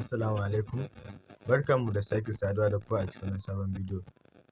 Assalamu alaikum, barkanmu da sake saduwa da ku a cikin wani sabon bidiyo.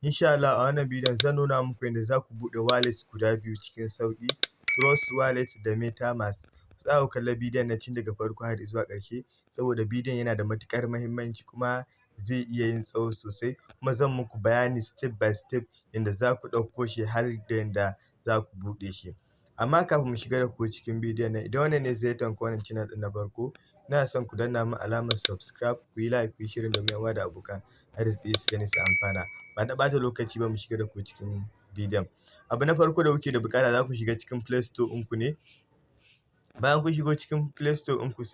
Insha Allah a wannan bidiyon zan nuna muku yadda za ku buɗe wallet guda biyu cikin sauƙi, Trust Wallet da MetaMask. Ku tsaya ku kalla bidiyon nan tun daga farko har zuwa ƙarshe, saboda bidiyon yana da matuƙar muhimmanci kuma zai iya yin tsawo sosai, kuma zan muku bayani step by step yanda za ku ɗauko shi har da yanda za ku buɗe shi. Amma kafin mu shiga da ku cikin bidiyon nan, idan wannan ne ziyartar ku wannan channel ɗin na farko, ina son ku danna min alamar subscribe, ku yi like, ku yi sharing domin 'yan uwa da abokan arziki su gani su amfana. Ba da ɓata lokaci ba, mu shiga da ku cikin bidiyon. Abu na farko da kuke da buƙata, za ku shiga cikin Play Store ɗinku ne. Bayan kun shigo cikin Play Store ɗinku,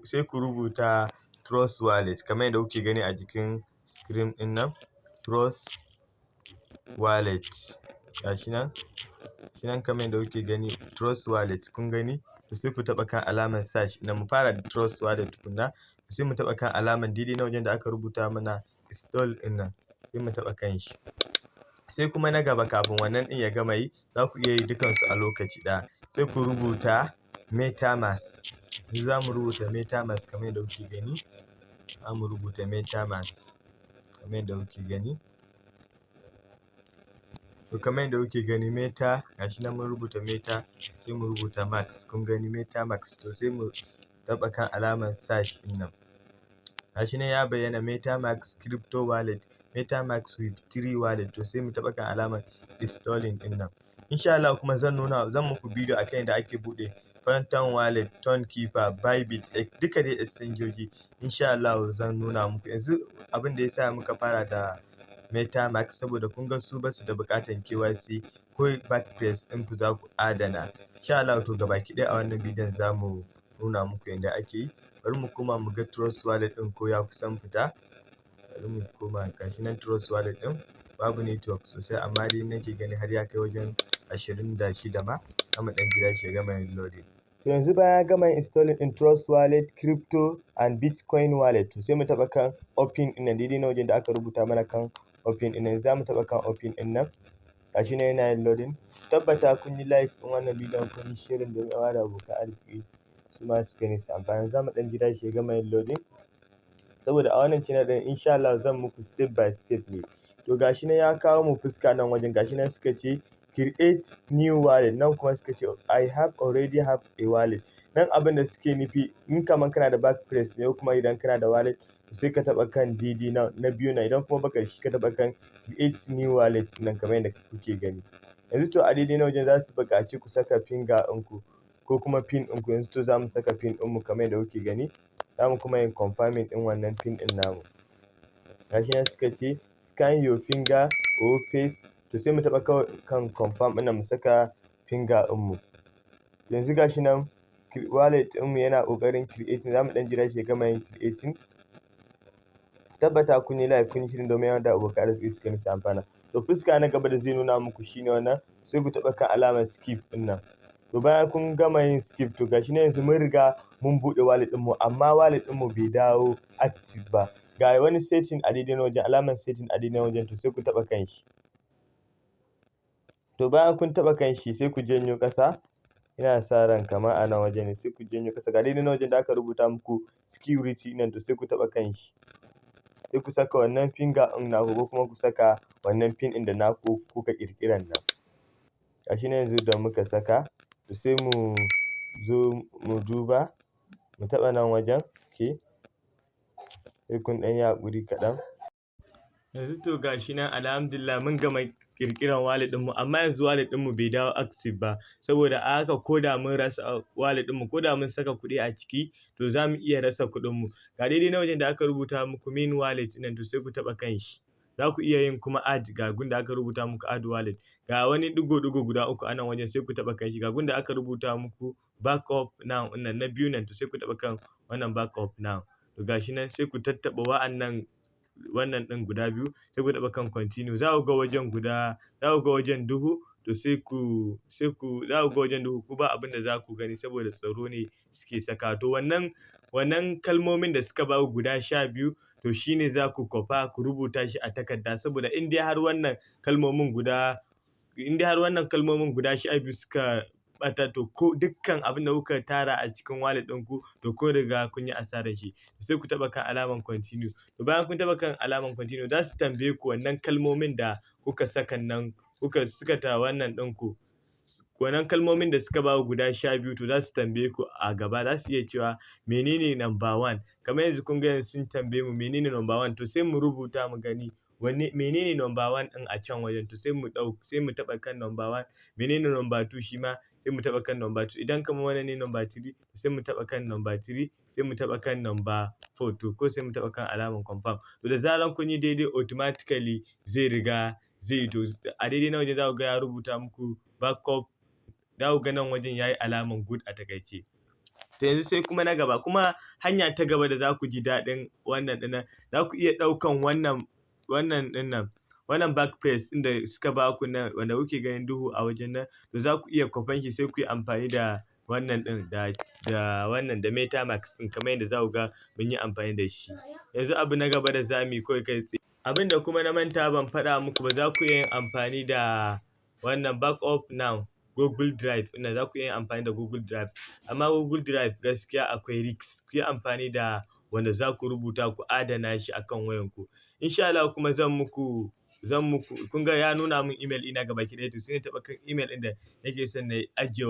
sai ku rubuta Trust Wallet kamar yadda kuke gani a jikin screen ɗin nan, Trust Wallet. Gashi nan, shi nan kamar yadda kuke gani, Trust Wallet, kun gani? To, sai ku taɓa kan alamar search na. Mu fara da Trust Wallet tukunna. Sai mu taɓa kan alamar daidai na wajen da aka rubuta mana install ɗin nan, sai mu taɓa kan shi. Sai kuma na gaba, kafin wannan ɗin ya gama yi, za ku iya yi dukansu a lokaci ɗaya. Sai ku rubuta MetaMask. Yanzu za mu rubuta MetaMask kamar yadda kuke gani. Za mu rubuta MetaMask kamar yadda kuke gani. To, kamar yadda kuke gani, Meta, gashi nan mun rubuta Meta, sai mu rubuta Mask. Kun gani, MetaMask. To, sai mu taɓa kan alamar search ɗin nan. Gashi nan ya bayyana, MetaMask crypto wallet, MetaMask Web3 wallet. To, sai mu taɓa kan alamar installing ɗin nan. Insha Allah kuma zan muku bidiyo akan yadda ake buɗe Phantom Wallet, Tonkeeper, Bybit, duka dai exchangeoji. Insha Allah zan nuna muku. Yanzu abin da yasa muka fara da MetaMask, saboda kun ga su basu da buƙatar KYC, ko passphrase ɗinku za ku adana. Insha Allah, to, gabaki ɗaya a wannan bidiyon za mu nuna muku yadda ake yi. Bari mu koma mu ga Trust Wallet ɗin ko ya kusan fita. Bari mu koma. Gashi nan Trust Wallet ɗin, babu network sosai, amma dai nake gani har ya kai wajen 26 ma. Zamu ɗan jira shi ya gama yin loading. To, yanzu bayan ya gama installing ɗin Trust Wallet crypto and Bitcoin wallet, to sai mu taɓa kan open ɗin nan, daidai na wajen da aka rubuta mana kan open ɗin nan. Za mu taɓa kan open ɗin nan. Gashi nan yana yin loading. Tabbata kun yi like ɗin wannan bidiyon, kun yi sharing domin ƴan uwa da abokan arziki su ma su gani su amfana. Za mu ɗan jira shi ya gama yin loading, saboda a wannan channel ɗin insha Allah zan muku step by step ne. To, gashi nan ya kawo mu fuska nan wajen. Gashi nan suka ce "Create new wallet", nan kuma suka ce "I have already have a wallet". Nan abin da suke nufi, in kaman kana da passphrase ne, kuma idan kana da wallet, sai ka taɓa kan daidai na na biyu nan. Idan kuma baka da shi, ka taɓa kan create new wallet nan kamar yadda kuke gani yanzu. To, a daidai na wajen za su buƙaci ku saka finger ɗinku ko kuma pin ɗinku. Yanzu to za mu saka pin ɗinmu kamar yadda kuke gani, za mu kuma yin confirming ɗin wannan pin ɗin namu. Gashi nan suka ce "Scan your finger or face". To, sai mu taɓa kan confirm ɗin nan, mu saka finger ɗinmu. Yanzu gashi nan wallet ɗinmu yana ƙoƙarin creating. Za mu ɗan jira shi ya gama yin creating. Tabbata kun yi like, kun yi sharing domin ƴan uwa da abokan arziki su gani su amfana. To, fuska na gaba da zai nuna muku shine wannan. Sai ku taɓa kan alamar skip ɗin nan. To, bayan kun gama yin skip, to gashi nan yanzu mun riga mun buɗe wallet ɗinmu, amma wallet ɗinmu bai dawo active ba. Ga wani setting a daidai wajen, alamar setting a daidai wajen. To, sai ku taɓa kan shi. To, bayan kun taɓa kan shi, sai ku janyo ƙasa. Ina sa ran kamar a nan wajen ne. Sai ku janyo ƙasa, ga daidai nan wajen da aka rubuta muku security nan. To, sai ku taɓa kan shi, sai ku saka wannan finger ɗin naku ko kuma ku saka wannan pin ɗin da naku kuka ƙirƙiran nan. Gashi nan yanzu da muka saka, to sai mu zo mu duba, mu taɓa nan wajen. Okay, sai kun ɗan yi haƙuri kaɗan. Yanzu to gashi nan, alhamdulillah, mun gama ƙirƙiran wallet ɗinmu, amma yanzu wallet ɗinmu bai dawo active ba, saboda a haka ko da mun rasa wallet ɗinmu, ko da mun saka kuɗi a ciki, to za mu iya rasa kuɗinmu. Ga daidai na wajen da aka rubuta muku main wallet nan. To, sai ku taɓa kan shi. Za ku iya yin kuma add. Ga gun da aka rubuta muku add wallet, ga wani ɗigo-ɗigo guda uku a nan wajen, sai ku taɓa kan shi. Ga gun da aka rubuta muku backup now nan, na biyu nan. To, sai ku taɓa kan wannan backup now. To, gashi nan, sai ku tattaɓa wa'annan wannan ɗin guda biyu, sai ku taɓa kan continue. Za ku ga wajen duhu. To, sai ku za ku ga wajen duhu, ku ba abin da za ku gani, saboda tsaro ne suke saka. To, wannan kalmomin da suka ba ku guda 12, to shine za ku kwafa, ku rubuta shi a takarda, saboda in dai har wannan kalmomin guda 12 suka ɓata, to ko dukkan abin da kuka tara a cikin wallet ɗinku, to kun riga kun yi asarar shi. Sai ku taɓa kan alaman continue. To bayan kun taɓa kan alaman continue, za su tambaye ku wannan kalmomin da kuka saka nan, kuka suka ta wannan ɗinku, wannan kalmomin da suka ba ku guda 12. To za su tambaye ku a gaba, za su iya cewa menene number one. Kamar yanzu kun ga yanzu sun tambaye mu menene number one. To sai mu rubuta mu gani wanne menene number one ɗin a can wajen. To sai mu ɗau, sai mu taɓa kan number one. Menene number two? Shi ma sai mu taɓa kan number two. Idan kamar wannan ne number three, sai mu taɓa kan number three, sai mu taɓa kan number four. To ko sai mu taɓa kan alamar confirm. To da zaran kun yi daidai, automatically zai riga zai yi. To a daidai nan wajen za ku ga ya rubuta muku backup, za ku ga nan wajen yayi alaman good a takaice. To yanzu sai kuma na gaba, kuma hanya ta gaba da za ku ji daɗin wannan ɗin nan, za ku iya ɗaukan wannan ɗin nan, wannan passphrase ɗin da suka ba ku nan, wanda kuke ganin duhu a wajen nan. To za ku iya kwafan shi, sai ku yi amfani da wannan ɗin, da wannan da MetaMask ɗin, kamar yadda za ku ga mun yi amfani da shi yanzu. Abu na gaba da za mu yi kawai kai tsaye, abin da kuma na manta ban faɗa muku ba, za ku iya yin amfani da wannan backup now Google Drive ɗin, za ku iya yin amfani da Google Drive. Amma Google Drive gaskiya akwai risk. Ku yi amfani da wanda za ku rubuta ku adana shi akan wayanku, insha Allah. Kuma zan muku, kun ga ya nuna min email ɗina gabaki ɗaya. To sai na taɓa kan email ɗin da nake son na ajiye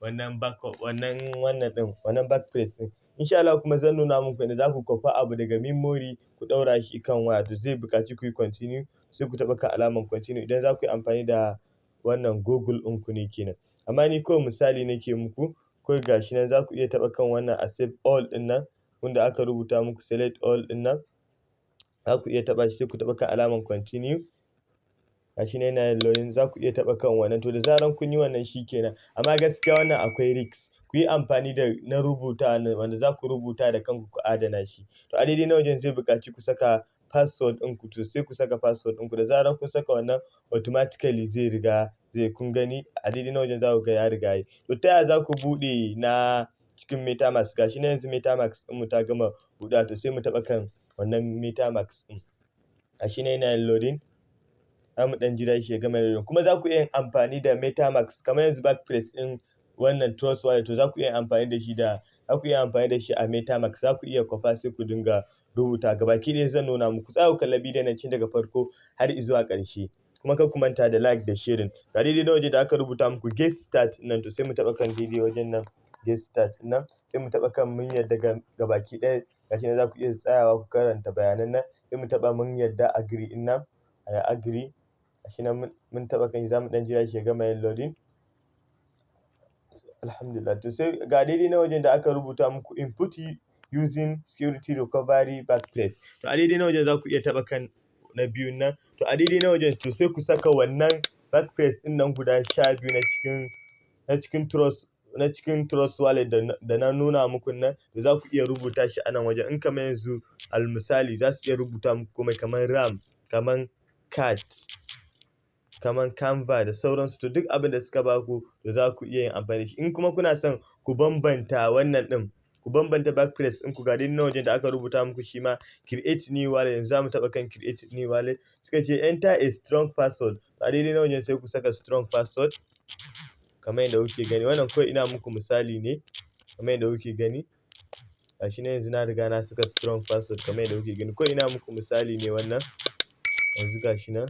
wannan backup, wannan ɗin, wannan passphrase ɗin, insha Allah. Kuma zan nuna muku yadda za ku kwafa abu daga memory ku ɗaura shi kan waya. To zai buƙaci ku yi continue, sai ku taɓa kan alamar continue idan za ku yi amfani da wannan Google ɗinku ne kenan. Amma ni kawai misali nake muku kawai. Gashi nan, za ku iya taɓa kan wannan accept all ɗin nan, wanda aka rubuta muku select all ɗin nan, za ku iya taɓa shi, sai ku taɓa kan alamar continue. Gashi nan yana yin loading. Za ku iya taɓa kan wannan. To da zaran kun yi wannan, shikenan. Amma gaskiya wannan akwai risk. Ku yi amfani da na rubuta, wanda za ku rubuta da kanku ku adana shi. To a daidai nan wajen zai buƙaci ku saka password ɗinku. To sai ku saka password ɗinku. Da zaran kun saka wannan, automatically zai riga zai, kun gani, a daidai nan wajen za ku ga ya riga yi. To ta yaya za ku buɗe na cikin MetaMask? Gashi nan yanzu MetaMask ɗinmu ta gama buɗewa. To sai mu taɓa kan wannan MetaMask ɗin. Gashi nan yana yin loading, za mu ɗan jira shi ya gama loading. Kuma za ku iya yin amfani da MetaMask, kamar yanzu passphrase ɗin wannan Trust Wallet, to za ku iya amfani da shi da za ku iya amfani da shi a MetaMask. Za ku iya kwafa, sai ku dinga rubuta. Gabaki ɗaya zan nuna muku. Tsaya ku kalla bidiyon nan tun daga farko har izuwa ƙarshe. Kuma kar ku manta da like da sharing. Ga daidai na waje da aka rubuta muku get start nan. To sai mu taɓa kan daidai wajen nan, get start nan, sai mu taɓa kan mun yarda gabaki ɗaya. Gashi nan, za ku iya tsayawa ku karanta bayanan nan. Sai mu taɓa mun yarda, agree ɗin nan, I agree. Gashi nan mun taɓa kan shi, za mu ɗan jira shi ya gama yin loading. Alhamdulillah. To sai ga daidai na wajen da aka rubuta muku input using security recovery passphrase. To a daidai na wajen za ku iya taɓa kan na biyun nan. To a daidai na wajen, to sai ku saka wannan passphrase ɗin nan guda 12 na cikin Trust Wallet da na nuna muku nan. Da za ku iya rubuta shi a nan wajen. In kamar yanzu almisali, za su iya rubuta muku komai, kamar ram, kamar cat, kamar Canva da sauransu. To duk abin da suka baku, to za ku iya yin amfani da shi. In kuma kuna son ku bambanta wannan ɗin, ku bambanta passphrase ɗinku, ga daidai nan wajen da aka rubuta muku shi ma create new wallet. Yanzu za mu taɓa kan create new wallet. Suka ce enter a strong password. A daidai nan wajen sai ku saka strong password, kamar yadda kuke gani. Wannan kawai ina muku misali ne, kamar yadda kuke gani. Gashi nan, yanzu na riga na saka strong password, kamar yadda kuke gani. Kawai ina muku misali ne wannan. Yanzu gashi nan.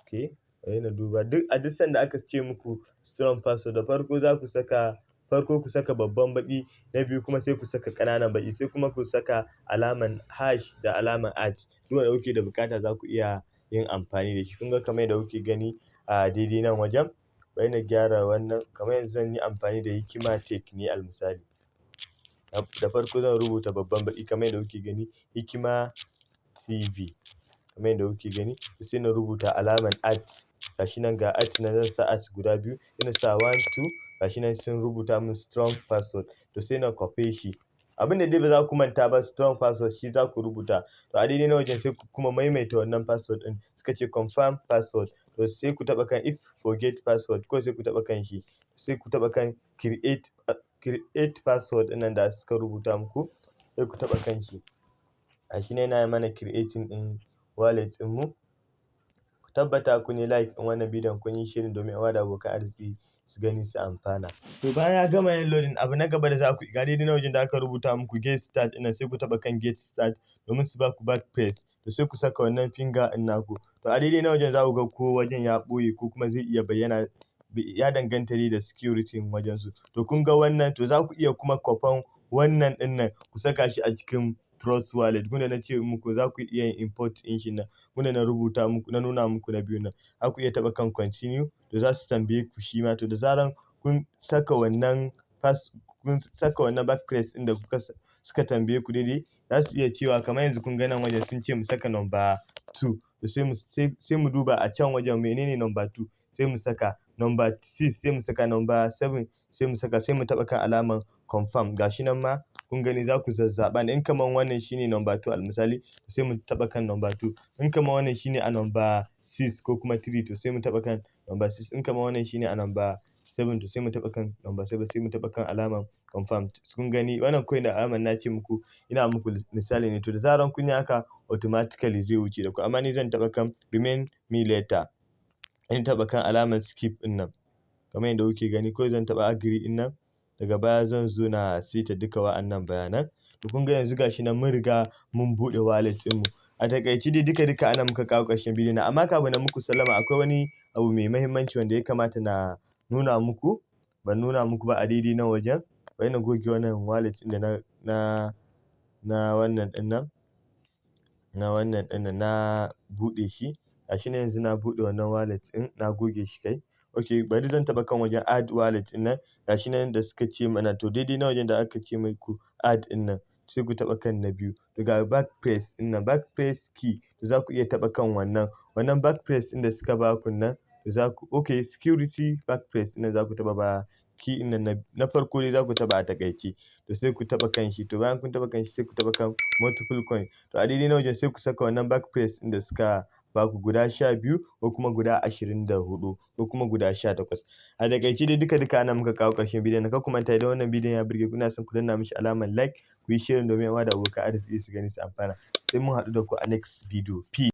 Okay, bari na duba. Duk sanda aka ce muku strong password, da farko za ku saka, farko ku saka babban baƙi, na biyu kuma sai ku saka ƙananan baƙi, sai kuma ku saka alaman hash da alaman at. Duk wanda kuke da buƙata za ku iya yin amfani da shi. Kun ga kamar yadda kuke gani a daidai nan wajen. Bari na gyara wannan. Kamar yanzu zan yi amfani da Hikima Tech ne almisali. Da farko zan rubuta babban baƙi, kamar yadda kuke gani, Hikima TV, kamar yadda kuke gani. Sai na rubuta alaman at. Gashi nan, ga at nan, zan sa at guda biyu, sai na sa one, two. Gashi nan sun rubuta min strong password. To sai na kwafe shi. Abin da dai ba za ku manta ba, strong password, shi za ku rubuta. To a daidai nan wajen sai ku kuma maimaita wannan password ɗin. Suka ce confirm password. To sai ku taɓa kan if forget password ko sai ku taɓa kan shi, sai ku taɓa kan create password ɗin nan da suka rubuta muku, sai ku taɓa kan shi. Gashi nan yana mana creating ɗin wallet ɗin mu. Ku tabbata kun yi like ɗin wannan bidiyon, kun yi sharing domin ƴan uwa da abokan arziki su su gani su amfana. To, bayan ya gama yin loading, abu na gaba da za ku ga daidai na wajen da aka rubuta muku "Get start" ɗin, sai ku taɓa kan "Get start" domin su ba ku back phrase. To, sai ku saka wannan finger ɗin naku. To, a daidai na wajen za ku ga ko wajen ya ɓoye ko kuma zai iya bayyana, ya danganta dai da security wajen su. To, kun ga wannan, to za ku iya kuma kwafan wannan ɗin nan ku saka shi a cikin Trust Wallet. Gunda na ce muku za ku iya yin import ɗin shi nan, gunda na rubuta muku, na nuna muku na biyu nan, za ku iya taɓa kan "Continue". To, za su tambaye ku shi ma. To, da zaran kun saka wannan pass, kun saka wannan back phrase ɗin da kuka suka tambaye ku daidai, za su iya cewa, kamar yanzu kun ga nan wajen sun ce mu saka number 2, to sai mu duba a can wajen menene number 2, sai mu saka number 6, sai mu saka number 7, sai mu saka, sai mu taɓa kan alaman "Confirm". Gashi nan ma kun gani, za ku zazzaɓa. In kaman wannan shine number 2 almisali, sai mu taɓa kan number 2. In kaman wannan shine a number 6 ko kuma 3, to sai mu taɓa kan number 6. In kaman wannan shine a number 7, to sai mu taɓa kan number 7, sai mu taɓa kan alaman "Confirm". Kun gani, wannan kawai da alaman na ce muku, ina muku misali ne. To, da zaran kun yi haka, automatically zai wuce da ku, amma ni zan taɓa kan "Remind me later", in taɓa kan alaman "Skip" ɗin nan kamar yadda kuke gani. Kawai zan taɓa "Agree" ɗin nan, daga baya zan zo na saita duka wa'annan bayanan. To, kun ga yanzu gashi nan mun riga mun buɗe wallet ɗinmu. A taƙaice dai, duka duka anan muka kawo ƙarshen bidiyon nan, amma kafin na muku sallama, akwai wani abu mai mahimmanci wanda ya kamata na nuna muku, ban nuna muku ba a daidai nan wajen. Bari na goge wannan wallet ɗin da na wannan ɗin nan, na wannan ɗin nan na buɗe shi. Gashi nan yanzu na buɗe wannan wallet ɗin, na goge shi kai. Okay, bari zan taɓa kan wajen "Add wallet" ɗin nan. Gashi nan da suka ce mana, to daidai na wajen da aka ce muku "Add" ɗin nan, sai ku taɓa kan na biyu. Daga back phrase ɗin nan, back phrase key, to za ku iya taɓa kan wannan back phrase ɗin da suka ba ku nan. Za ku, okay, security back phrase ɗin nan za ku taɓa, ba key ɗin nan na farko dai za ku taɓa a taƙaice. To, sai ku taɓa kan shi. To, bayan kun taɓa kan shi, sai ku taɓa kan "Multiple coin". To, a daidai na wajen sai ku saka wannan back phrase ɗin da suka ba ku, guda 12 ko kuma guda 24 ko kuma guda 18. A taƙaice dai, duka duka anan muka kawo ƙarshen bidiyon nan. Kar ku manta, idan wannan bidiyon ya burge ku, ina son ku danna mishi alamar like, ku yi sharing domin 'yan uwa da abokan arziki su gani su amfana. Sai mun haɗu da ku a next video. Peace.